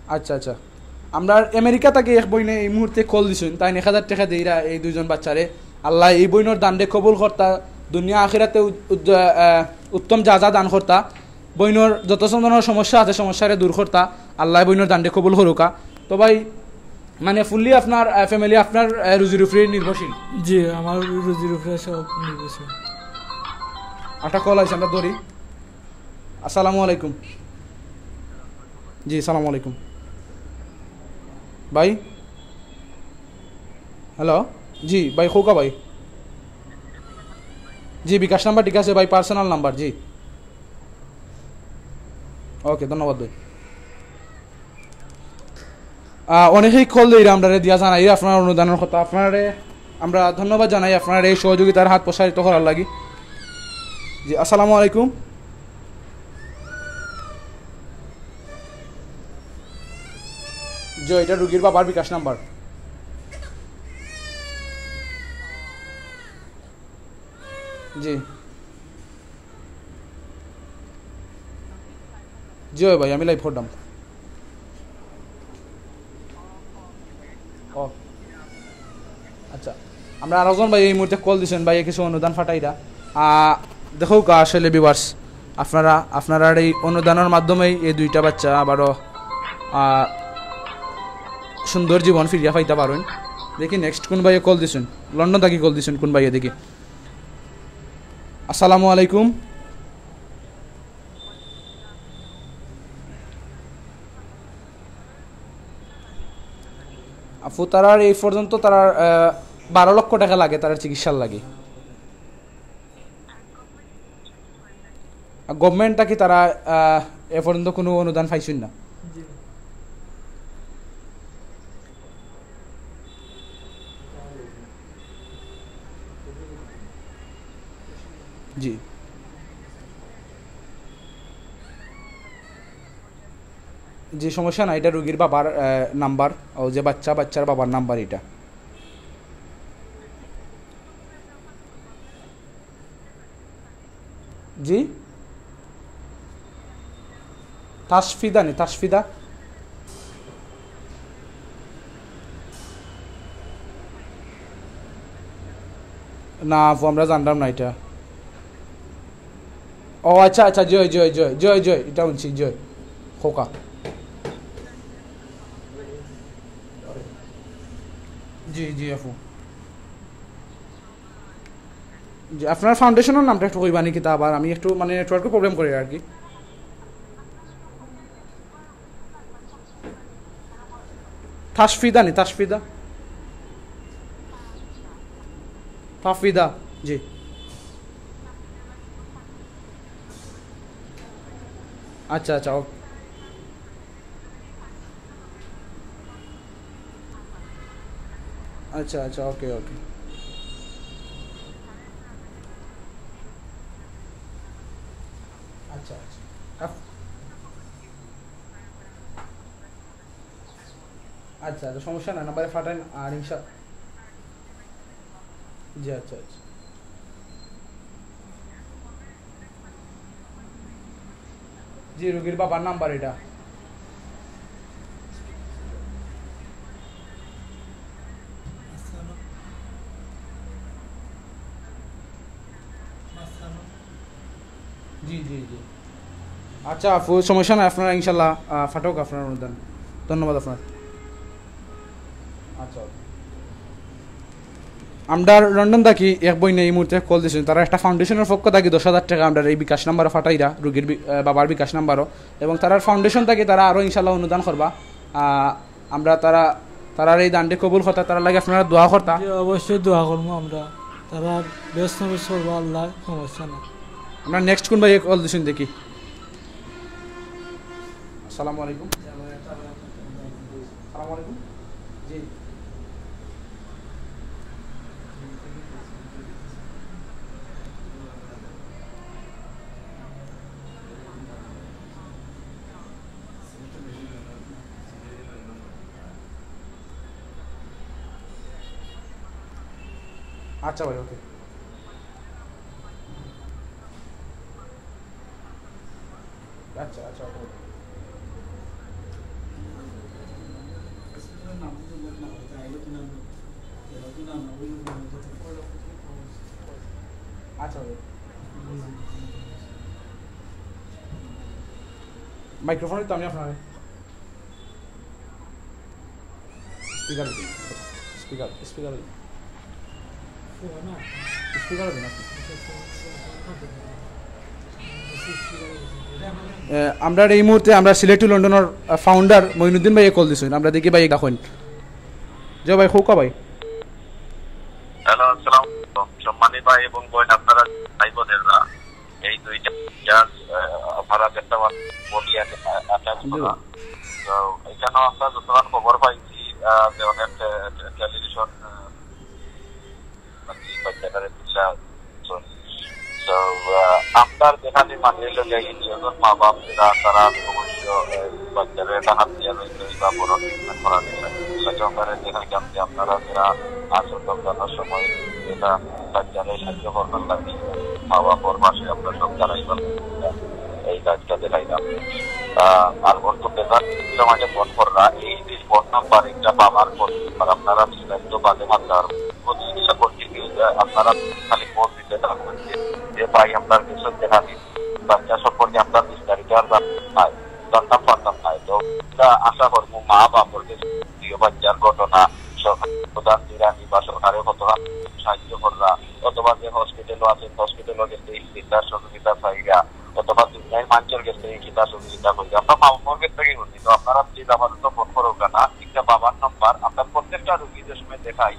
আচ্ছা, আচ্ছা। আমরার আমেরিকা থাকি এক বইনে এই মুহূর্তে কল দিছইন, তাইন এক হাজার টেকা দেইরা এই দুইজন বাচ্চারে। আল্লায় এই বইনর দানরে কবুল করতা, দুনিয়া আখিরাতে উ-, উদ-, আহ, উত্তম জাযা দান করতা। বইনর যত ধরনর সমস্যা আছে, সমস্যারে দূর করতা। আল্লায় বইনর দানরে কবুল করউক্কা। তো ভাই, মানে fully আপনার, আহ, family আপনার, আহ, রুজির উপরে নির্ভরশীল? জি, আমার রুজির উপরে সব নির্ভরশীল। একটা কল আইছে, আমরা ধরি। আসসালামু আলাইকুম। জি, সালামু আলাইকুম। ভাই? হ্যালো? জি, ভাই, কউক্কা ভাই। জি, বিকাশ নাম্বার ঠিক আছে ভাই, পার্সোনাল নাম্বার, জি। ওকে, ধন্যবাদ ভাই। আহ, অনেকেই কল দেইরা আমরারে দিয়া জানাইরা আপনার অনুদানর কথা। আপনারে আমরা ধন্যবাদ জানাই আপনার এই সহযোগিতার হাত প্রসারিত করার লাগি। জি, আসসালামু আলাইকুম। জি, এটা রুগীর বাবার বিকাশ নাম্বার। জি। জি অয় ভাই, আমি লাইভ কররাম। ও আচ্ছা, আমরা আরোজন ভাই এই মুহূর্তে কল দিছইন, ভাই কিছু অনুদান ফাটাইরা। আহ, দেখউক্কা আসলে ভিউয়ার্স, আপনারা, আপনারার এই অনুদানর মাধ্যমেই এই দুইটা বাচ্চা আবারও, আহ, সুন্দর জীবন ফিরিয়া পাইতা পারইন। দেখি নেক্সট কোন ভাইয়ে কল দিছইন, লন্ডন থাকি কল দিছইন কোন ভাইয়ে, দেখি। আসসালামু আলাইকুম। আপু, তারার এই পর্যন্ত তারার, আহ, বারো লক্ষ টেকা লাগে তারার চিকিৎসার লাগি। আর গভর্নমেন্ট থাকি তারা, আহ, এ পর্যন্ত কুনু অনুদান পাইছইন না? জি। জি। জি, সমস্যা নাই, এটা রুগীর বাবার, আহ, নাম্বার, ও যে বাচ্চা, বাচ্চার বাবার নাম্বার এটা। জি? তাসফিদা নি, তাসফিদা? না আপু, আমরা জানরাম না এটা। ও আচ্ছা, আচ্ছা, জি অয়, জি অয়, জি অয়, জি অয়, জি অয়, এটা হুনছি, জি অয়। খোকা। জি, জি আপু। জি, আপনার ফাউন্ডেশনর নামটা একটু কইবা নি কিতা আবার? আমি একটু মানে নেটওয়ার্কও প্রবলেম করে আর কি। তাসফিদা নি, তাসফিদা? ফাফিদা। জি। আচ্ছা, আচ্ছা, ওকে। আচ্ছা, আচ্ছা, ওকে, ওকে। আচ্ছা, আচ্ছা। আপ-, আচ্ছা, আচ্ছা, সমস্যা নাই, নাম্বারে পাঠাইন। আর ইনশা-, জি, আচ্ছা, আচ্ছা। জি, রুগীর বাবার নাম্বার এটা। জি, জি, জি। আচ্ছা, আপু, সমস্যা নাই, আপনারা ইনশাল্লাহ, আহ, ফাটাউক আপনার অনুদান। ধন্যবাদ আপনার। আচ্ছা। আমরা লন্ডন থাকি এক বইনে এই মুহূর্তে কল দিছইন, তারা একটা ফাউন্ডেশনের পক্ষ থাকি দশ হাজার টেকা আমরা এই বিকাশ নাম্বারো ফাটাইরা, রুগীর বি-, আহ, বাবার বিকাশ নাম্বারো, এবং তারার ফাউন্ডেশন থাকি তারা আরও ইনশাল্লাহ অনুদান করবা। আহ, আমরা তারা, তারার এই দানটি কবুল করতা, তারার লাগি আপনারা দোয়া করতা। জি, অবশ্যই দোয়া করমু আমরা। তারা বেশ নবেশ করবো আল্লাহ, সমস্যা নাই। আমরা নেক্সট কোন ভাই কল দিছইন দেখি। আসসালামু আলাইকুম। আসসালামু আলাইকুম। জি। আচ্ছা ভাই, ওকে। আচ্ছা, আচ্ছা, ওকে। আচ্ছা ভাই। মাইক্রোফোন তো আমি আপনার স্পিকার দিন, স্পিকার, স্পিকার দিন। স্পিকার দিন আপনি। এ, আমরা এই মুহূর্তে আমরা সিলেট টু লন্ডনের, আহ, ফাউন্ডার মঈনুদ্দিন ভাইয়ে কল দিছইন। আমরা দেখি ভাই এটা কইন। জি ভাই, কউক্কা ভাই। হ্যালো, আসসালামু আলাইকুম। সম্মানী ভাই এবং বইন, আপনারা ভাই বোনেরা, এই দুইটা, আহ, আপনারা দেখতে পাচ্ছেন, বলি আছে, আহ, attach জি করা। ভাই। তো এখানে আমরা যতক্ষণ খবর পাইছি, আহ, যে অনেক, আহ, টেলিভিশন, আহ, বাচ্চাটারে দিলা। তো, আহ, আপনার যেখানে মানে হইলো যে এই দুজন মা বাপ যারা, তারা অবশ্য, আহ, বাচ্চারা এটা হাত দিয়ে রয়েছে বা বড় ট্রিটমেন্ট করা নিয়েছে। সেটা আমরা দেখাইলাম যে আপনারা যারা আছো লকডাউনের সময় এটা বাচ্চারা সাহায্য করবার লাগে, মা বাপর পাশে আমরা সব দাঁড়াইবার এই কাজটা দেখাইলাম। আহ, আর অর্থ পেপার সমাজে ফোন কররা, এই যে ফোন নাম্বার, একটা বাবার ফোন নাম্বার, আপনারা বিস্তারিত বাদে মাত্র চিকিৎসা করতে গিয়ে আপনারা খালি ফোন দিতে থাকবেন যে, যে ভাই আপনার কিছু দেখা দিন, বাচ্চা সম্পর্কে আপনার বিস্তারিত আর জানতে চাই, জানতাম পারতাম না। তো আমরা আশা করবো মা বাপর কিছু প্রিয় বাচ্চার ঘটনা সরকার প্রধান দিরানি বা সরকারে কতটা সাহায্য কররা, অথবা যে হসপিটালও আছে, হসপিটালও গেছে এই চিকিৎসা সহযোগিতা চাইরা, অথবা দুনিয়ার মানুষের গেছে এই চিকিৎসা সহযোগিতা করি। আমরা মা বাপর গেছ থেকে করছি, তো আপনারা প্লিজ আপাতত ফোন করো না, একটা বাবার নাম্বার, আমরা প্রত্যেকটা রুগী যে সময় দেখাই,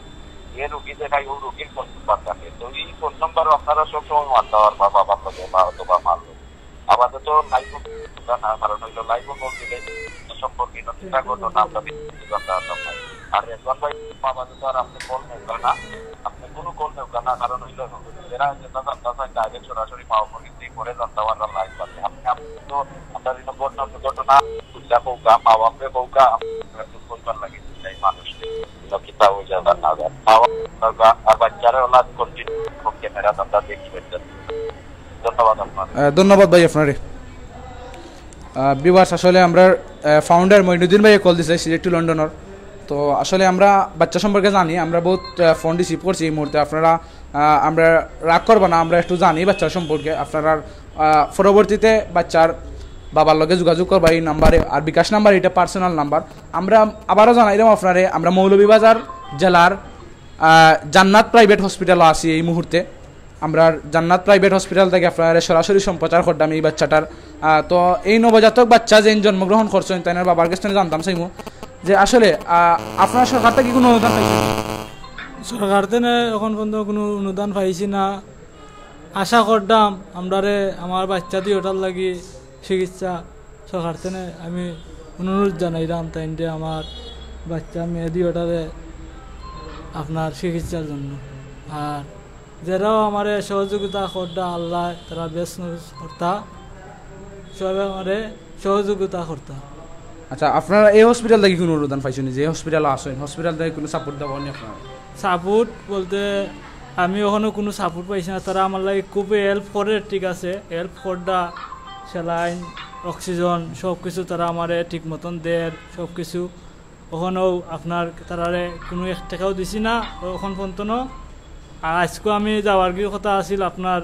যে রুগী দেখাই, ওই রুগীর ফোন নাম্বার থাকে। তো এই ফোন নাম্বারও আপনারা সবসময় মারতে পারবা বাবার লগে বা অথবা মার লগে। আপাতত লাইভও না, কারণ হইলো লাইভও কল দিলে সম্পর্কিত চিন্তা করতো না, আমরা বিস্তারিত জানতে পারতাম না। আর রেজওয়ান ভাই, আপাতত আর আপনি কল নেবেন না, আপনি কোনো কল নেবেন না, কারণ হইলো যারা যেটা জানতে চায় ডাইরেক্ট সরাসরি মা বাপর গেছে পরে জানতে পারবেন লাইভ পাবে। আপনি, আপনি তো আপনার এই ঘটনা, ঘটনা খুললা কউক্কা, মা বাপরে কউক্কা, আমরা একটু কইবার লাগে এই মানুষকে, কিতা হয়ে যাবে না যায়। মা বাপ আর বাচ্চারা ওলা কন্টিনিউ ক্যামেরা আমরা দেখি পাইতেন। ধন্যবাদ আপনার। আহ, ধন্যবাদ ভাই আপনারে। আহ, ভিউয়ার্স, আসলে আমরা, আহ, ফাউন্ডার মঈনুদ্দিন ভাইয়ে কল দিছে সিলেট টু লন্ডনের। তো আসলে আমরা বাচ্চা সম্পর্কে জানি, আমরা বহুত, আহ, ফোন রিসিভ করছি এই মুহূর্তে। আপনারা, আহ, আমরা রাগ করবা না, আমরা একটু জানি বাচ্চার সম্পর্কে। আপনারা, আহ, পরবর্তীতে বাচ্চার বাবার লগে যোগাযোগ করবা এই নাম্বারে, আর বিকাশ নাম্বার এটা পার্সোনাল নাম্বার। আমরা আবারও জানাইলাম আপনারে, আমরা মৌলভীবাজার জেলার, আহ, জান্নাত প্রাইভেট হসপিটালও আছি এই মুহূর্তে। আমরা জান্নাত প্রাইভেট হসপিটাল থেকে আপনারা সরাসরি সম্প্রচার করতাম এই বাচ্চাটার। আহ, তো এই নবজাতক বাচ্চা যেন জন্মগ্রহণ করছেন, তাইনার বাবার কাছ থেকে জানতাম চাইমু যে আসলে, আহ, আপনার সরকার থেকে কোনো অনুদান পাইছেন? সরকার তনে অখন পর্যন্ত কুনু অনুদান পাইছি না। আশা করতাম আমরারে, আমার বাইচ্চা দুইওটার লাগি চিকিৎসা, সরকার তনে আমি অনুরোধ জানাইরাম তাইনরে আমার বাইচ্চা মেয়ে দুইওটারে আপনার চিকিৎসার জন্য। আর যেরাও আমারে সহযোগিতা করতা, আল্লাহ তারা বেশ নসিব করতা, সবে আমারে সহযোগিতা করতা। আচ্ছা, আপনারা এই হসপিটাল থাকি কুনু অনুদান পাইছইন নি? যে হসপিটাল আছইন, হসপিটাল থাকি কুনু সাপোর্ট দেওয়া অয়নি আপনারা? সাপোর্ট বলতে আমি অখনো কুনু সাপোর্ট পাইছি না। তারা আমার লাগি খুবই হেল্প করে, ঠিক আছে, হেল্প করতা, স্যালাইন, অক্সিজেন, সব কিছু তারা আমারে ঠিক মতন দের, সব কিছু। অখনো আপনার তারারে কুনু এক টেকাও দিছি না, অখন পর্যন্ত না। আর আইজকু আমি যাওয়ার কি কথা আছিল আপনার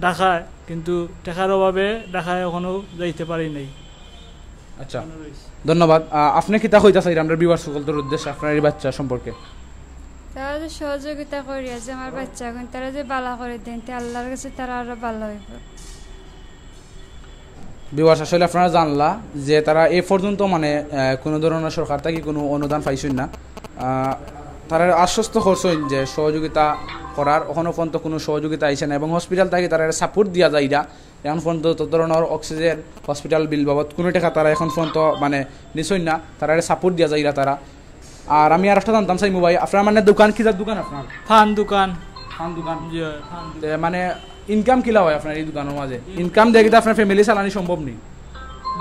ঢাকায়, কিন্তু টেকার অভাবে ঢাকায় অখনো যাইতে পারি নাই। আচ্ছা, ধন্যবাদ। আহ, আপনে কিতা কইতা চাইরা আমরার ভিউয়ার্স সকলর উদ্দেশ্যে আপনার এই বাইচ্চা সম্পর্কে? তারা যে সহযোগিতা করিয়া যে আমার বাইচ্চা অখন তারা যে বালা করি দেইন, তে আল্লাহর কাছে তারা আরো বালা অইবো। ভিউয়ার্স, আসলে আপনারা জানলা যে তারা এ পর্যন্ত মানে, আহ, কুনু ধরনর সরকার থাকি কুনু অনুদান পাইছইন না। আহ, তারারে আশ্বস্ত করছইন যে সহযোগিতা করার, অখনো পর্যন্ত কুনু সহযোগিতা আইছে না এবং হসপিটাল থাকি তারারে সাপোর্ট দিয়া যাইরা। অখন পর্যন্ত যত ধরনর অক্সিজেন, হসপিটাল বিল বাবদ কুনু টেকা তারা অখন পর্যন্ত মানে নিছইন না, তারারে সাপোর্ট দিয়া যাইরা তারা। আর আমি আরেকটা জানতাম চাইমু ভাই, আপনার মানে দোকান, কিতার দোকান আপনার? পান দোকান। পান দোকান? জি অয়, পান দোকান। তে মানে ইনকাম কিলা অয় আপনার এই দোকানর মাঝে? ইনকাম দিয়া কিতা আপনার ফ্যামিলি চালানি সম্ভব নি?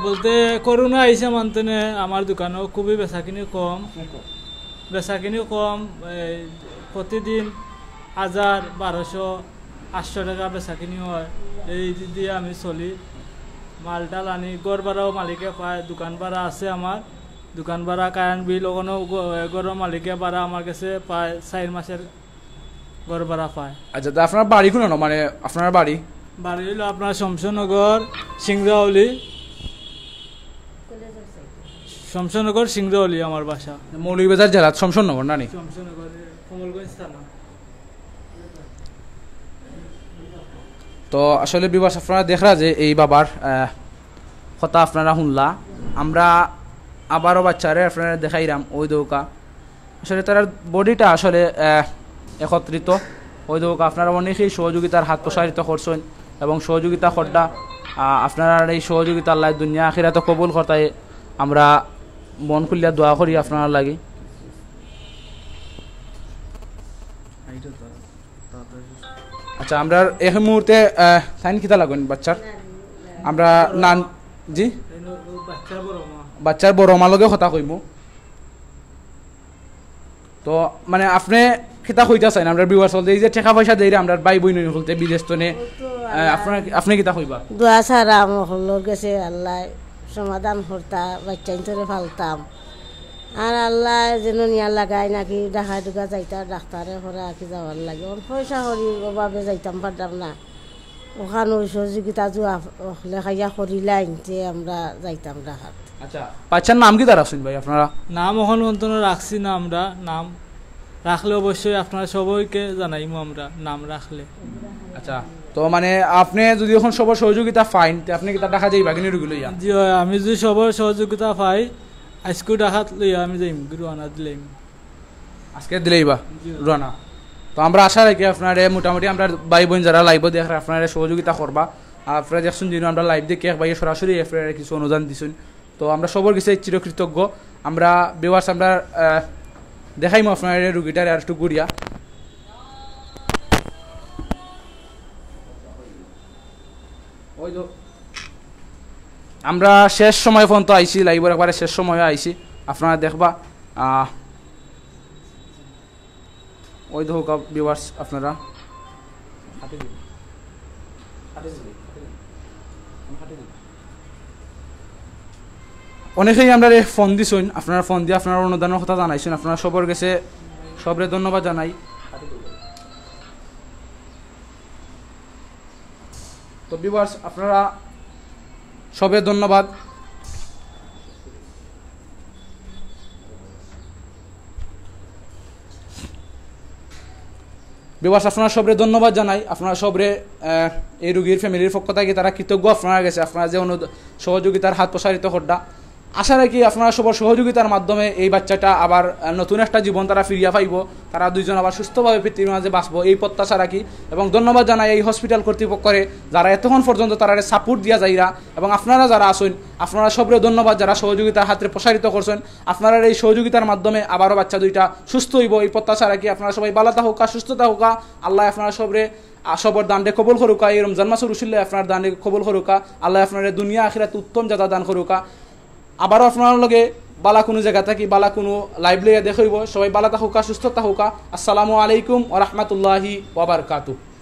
বলতে করোনা আইছে মানতে নে আমার দোকানো খুবই বেচাকিনি কম। বেচাকিনি কম, এই প্রতিদিন হাজার, বারোশো, আটশো টেকা বেচাকিনি অয়। এই দিয়া আমি চলি, মাল টাল আনি, ঘর ভাড়াও মালিকে পায়, দোকান ভাড়া আছে আমার, দোকান ভাড়া, কারেন্ট বিল, অখনো ঘ-, ঘরর মালিকে ভাড়া আমার গেছে পায় চাইর মাসর ঘর ভাড়া পায়। আচ্ছা, তে আপনার বাড়ি কুনো না, মানে আপনার বাড়ি? বাড়ি অইলো আপনার শমশেরনগর সিংরাউলি। শমশেরনগর সিংরাউলি আমার বাসা। মৌলভীবাজার জেলাত শমশেরনগর না নি? শমশেরনগর, কমলগঞ্জ থানা। তো আসলে ভিউয়ার্স, আপনারা দেখরা যে এই বাবার, আহ, কথা আপনারা হুনলা। আমরা আবারও বাইচ্চারে আপনারা দেখাইরাম, ওই দৌকা। আসলে তারার বডিটা আসলে, আহ, একত্রিত। ওই দৌকা আপনারা অনেকেই সহযোগিতার হাত প্রসারিত করছইন এবং সহযোগিতা কররা, আহ, আপনারার এই সহযোগিতা আল্লাহ দুনিয়া আখিরাতো কবুল করতায় আমরা মন খুলিয়া দোয়া করি আপনারার লাগি। আচ্ছা, আমরা এই মুহূর্তে, আহ, তাইন কিতা লাগইন বাইচ্চার? আমরা নান-, জি? বাইচ্চার বড় মা। বাইচ্চার বড় মার লগে কথা কইমু। তো মানে আপনে কিতা কইতা চাইন আমরার ভিউয়ার্স অকলরে, এই যে টেকা পয়সা দেইরা আমরার ভাই বইন অকলতে বিদেশ তনে, আহ, আপনারা, আপনে কিতা কইবা? দোয়া ছাড়া আমার হকলর গেছে আল্লাহ সমাধান করতা, বাইচ্চাইন্তরে ফালতাম। আর আল্লাহ যেন নিয়া লাগাই নাকি ঢাকা ঢুকা যাইতা, ডাক্তারে করা কি যাওয়ার লাগি। অখন পয়সা কড়ির অভাবে যাইতাম পারতাম না। অখান ওই সহযোগিতা জুয়া অকলে খাইয়া করিলাইন যে আমরা যাইতাম ঢাকাত। আচ্ছা, বাইচ্চার নাম কিতা রাখছইন ভাই আপনারা? নাম অখন অন্তত রাখছি না আমরা, নাম রাখলে অবশ্যই আপনারা সবাইকে জানাইমু আমরা, নাম রাখলে। আচ্ছা, তো মানে আপনে যুদি অখন সবর সহযোগিতা পাইন, তে আপনে কিতা ঢাকা যাইবা কিনি রুগী লইয়া? জি অয়, আমি যুদি সবর সহযোগিতা পাই, আইজকু ঢাকাত লইয়া আমি যাইমু, রওয়ানা দিলাইমু। আইজকে দিলাইবা? জি। রওয়ানা। তো আমরা আশা রাখি আপনারে মোটামুটি আমরার ভাই বইন যারা লাইভো দেখরা আপনারে সহযোগিতা করবা। আর আপনারা দেখছইন যেন আমরা লাইভ দেখি এক ভাইয়ে সরাসরি আপনারে কিছু অনুদান দিছইন। তো আমরা সবর গেছে চিরকৃতজ্ঞ। আমরা ভিউয়ার্স আমরা, আহ, দেখাইমু আপনারে রুগীটারে আর একটু ঘুরিয়া। ওই তো আমরা শেষ সময় পর্যন্ত আইছি, লাইভর একবারে শেষ সময় আইছি। আপনারা দেখবা, আহ, ওই দেখো ভিউয়ার্স আপনারা। অনেকেই আমরারে ফোন দিছইন, আপনারা ফোন দিয়া আপনারা অনুদানর কথা জানাইছইন, আপনারা সবর গেছে সবরে ধন্যবাদ জানাই। তো ভিউয়ার্স আপনারা সবে ধন্যবাদ। ভিউয়ার্স আপনারা সবরে ধন্যবাদ জানাই, আপনারা সবরে, আহ, এই রুগীর ফ্যামিলির পক্ষ থাকি তারা কৃতজ্ঞ আপনারার গেছে, আপনারা যে অনু-, সহযোগিতার হাত প্রসারিত কররা। আশা রাখি আপনারা সবার সহযোগিতার মাধ্যমে এই বাচ্চাটা আবার, আহ, নতুন একটা জীবন তারা ফিরিয়া পাইবো, তারা দুইজন আবার সুস্থভাবে পৃথিবীর মাঝে বাঁচবো, এই প্রত্যাশা রাখি। এবং ধন্যবাদ জানাই এই হসপিটাল কর্তৃপক্ষরে, যারা এতক্ষণ পর্যন্ত তারারে সাপোর্ট দিয়া যাইরা, এবং আপনারা যারা আছেন, আপনারা সবরে ধন্যবাদ, যারা সহযোগিতার হাতে প্রসারিত করছেন। আপনারা এই সহযোগিতার মাধ্যমে আবারও বাচ্চা দুইটা সুস্থ হইব, এই প্রত্যাশা রাখি। আপনারা সবাই ভালা থাকুকা, সুস্থ থাকুকা। আল্লাহ আপনারা সবরে, আ, সবর দানরে কবুল করুকা। এই রমজান মাসর উসিলায় আপনার দানরে কবুল করুকা। আল্লাহ আপনারে দুনিয়া আখিরাত উত্তম জাযা দান করুকা। আবারও আপনার লগে ভালা কোনো জায়গা থাকি ভালা কোনো লাইভ লইয়া দেখা হইব। সবাই ভালা থাকুকা, সুস্থ থাকুকা। আসসালামু আলাইকুম ওয়া রাহমাতুল্লাহি ওয়া বারাকাতুহু।